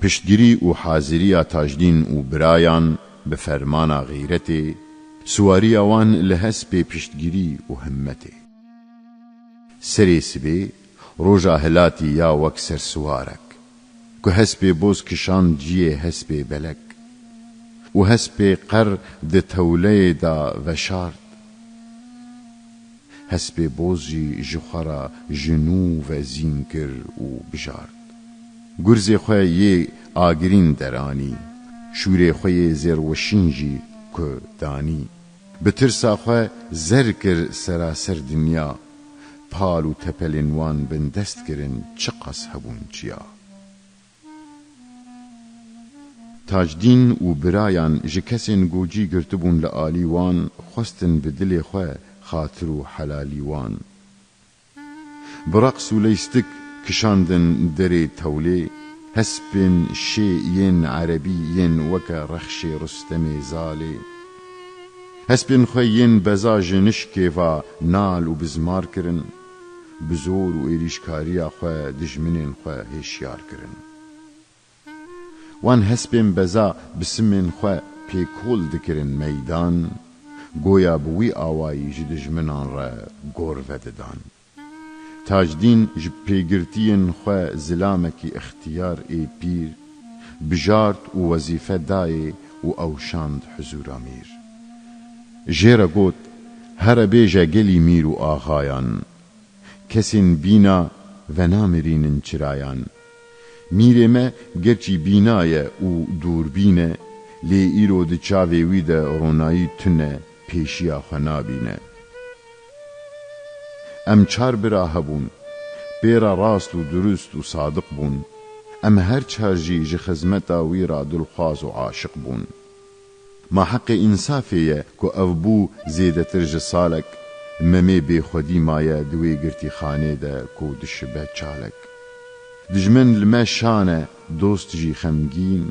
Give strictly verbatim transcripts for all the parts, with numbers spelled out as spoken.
Piştgirî û haziriya Tajdîn û birayan bi fermana xîretê, siwariya wan li hespê piştgirî û himmetê. Serê sibê, roja hilatî ya wek sersiwarek, ku hespê boz kişand ciyê hespê belek û hespê qer di tewleyê de veşart. Hespê boz jî ji xwe re ji nû ve zîn kir û bijart. Gurzê xwe yê agirîn deranî, şûrê xwe yê zêrweşîn jî ku danî. Bi tirsa xwe zer kir seraser dinya, pal û tepelên wan bindest kirin çiqas hebûn çiya. Tacdîn û birayan ji kesên gocî girtibûn li alî wan, xwestin bi dilê xwe xatir û helalî wan. Bi reqs û leystik kişandin derê tewlê, hespên şê yên erebî yên weke rexşê Rustemê Zalê. Hespên xwe yên beza ji nişkê ve nal û bizmar kirin, bi zor û êrîşkariya xwe dijminên xwe hêşyar kirin. Wan hespên beza bi simên xwe pêkol dikirin meydan, goya bi wî awayî ji dijminan re gor vedidan. Tacdîn ji pêgirtiyên xwe zilamekî ixtiyar ê pîr bijart û wezîfe dayê û ew şand huzûra mîr. Jê re got, here bêje gelî mîr û axayan, kesên bîna venamirînin çirayan. Mîrê me gerçî bîna ye û dûrbîn e, lê îro di çavê wî de ronayî tune, pêşiya xwe nabîne. Em çar bira hebûn, pê re rast û durust û sadiq bûn. Em her çar jî ji xizmeta wî re dilxwaz û aşiq bûn. Ma heqê însafê ye ku ev bû zêdetir ji salek, Memê bêxwedî maye di wê girtîxanê de ku dişibe çalek. Dijmin li me şan e, dost jî xemgîn,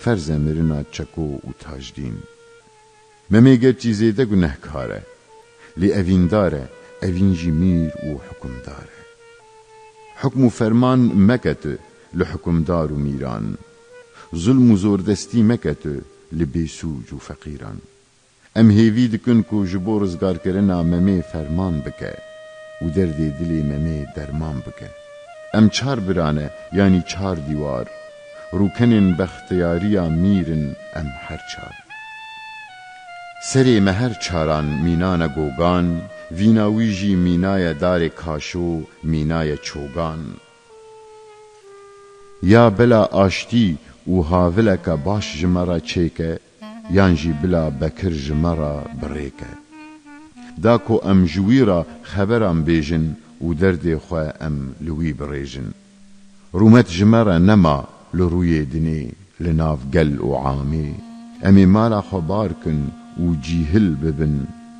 ferz e mirina Çeko û Tacdîn. Memê gerçî zêde gunehkar e, lê evîndar e, evîn jî mîr û hukimdar e. Hukm û ferman meke tu li hukimdar û mîran. Zulm û zordestî meke tu li bêsûc û feqîran. Em hêvî dikin ku ji bo rizgarkirina Memê ferman bike û derdê dilê Memê derman bike. Em çar bira ne, yanî çar dîwar, rûkenên bextiyariya mîr in em her çar. Serê me her çaran mînane gogan, vîna wî jî mînaye darê kaşo, mînaye çogan. Ya bila aştî û havileke baş ji me re çêke, yan jî bila bekir ji me re birêke. Da ku em ji wî re xeberan bêjin û derdê xwe em li wî birêjin. Rûmet ji me re nema li rûyê dinê, li nav gel û amê. Em ê mala xwe bar kin û cîhil bibin,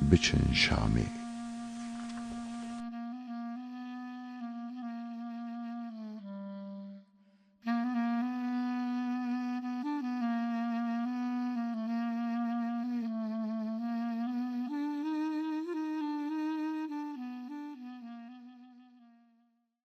biçin Şamê.